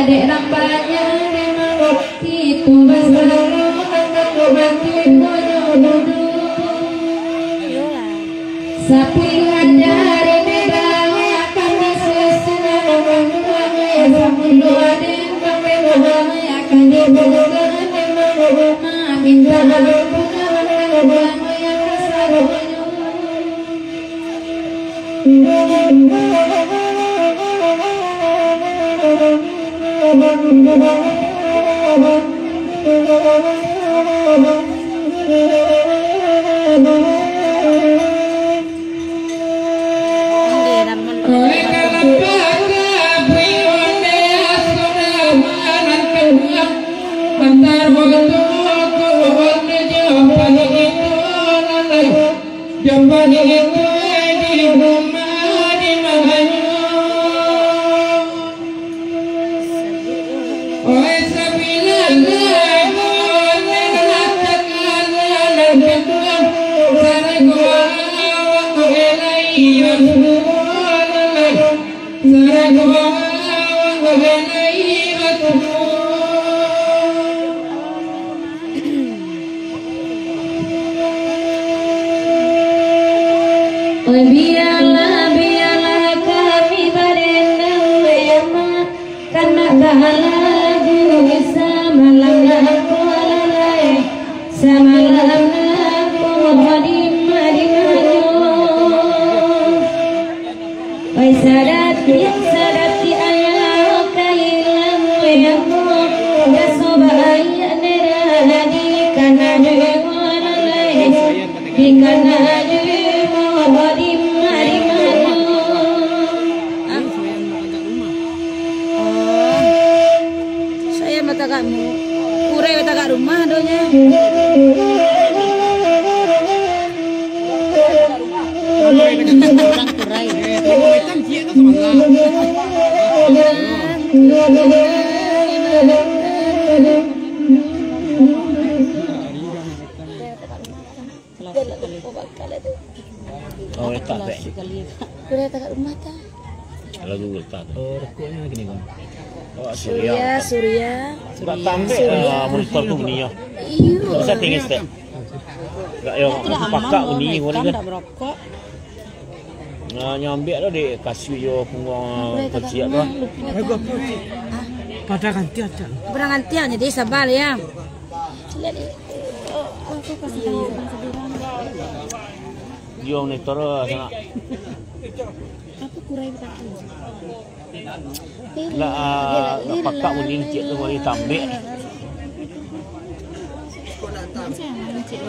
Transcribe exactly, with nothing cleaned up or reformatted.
Dek nan banyak memang itu basaro, mangko batin mojo dudu. Sapilah dari medan akan disusun, akan buang, ya, sapuluh aden pakai modal, akan dibuka memang rumah, minta ampun, akan buang, ya, kasaronyo. Jaman itu di rumah di manyo. Oi, sabilan lagu, neng ratak lagu, neng kedua, sarago awak, oi, lai, yo, lai. Sarago awak, oi, lai, yo. Oi, bialah, bialah kami barendang, ya, Mak. Kana ka lagu samalam nangko lalai, samalam nangko di ma-, di manyo. Oi, sadatiak, sadatiak ayo ka ilang, weh, ambo. Raso baiak nera di kana dewa lalai, di kana dewa di ma-, di manyo. Ah. Oh. Saya mah tagak mu-, kurai mah tagak rumah donya. Orang kurai. Oh, letak, Pak. Kurai tagak rumah ta. Kalau dulu letak tu. Oh, rokoknya gini, Bang. Oh, Surya, Surya. Surya. Bak tambek, eh, monitor tu bunyi, yo. Iyo. Bisa tinggi, Stek. Enggak, yo, pakak bunyi, bunyi kan. Enggak merokok. Nah, nyambik tu dek kasih jo punguang kecil tu. Lagu apa, Cik? Pada ganti aja. Pada ganti aja, jadi sabar, ya. Lihat, eh, oh, aku kasih tahu, Bang, sebilang. Yo, monitor lah, sanak. Apa kurai tadi? Lah, ah, lah pakak bunyi cik tu, boleh tambik. Macam mana, Cik?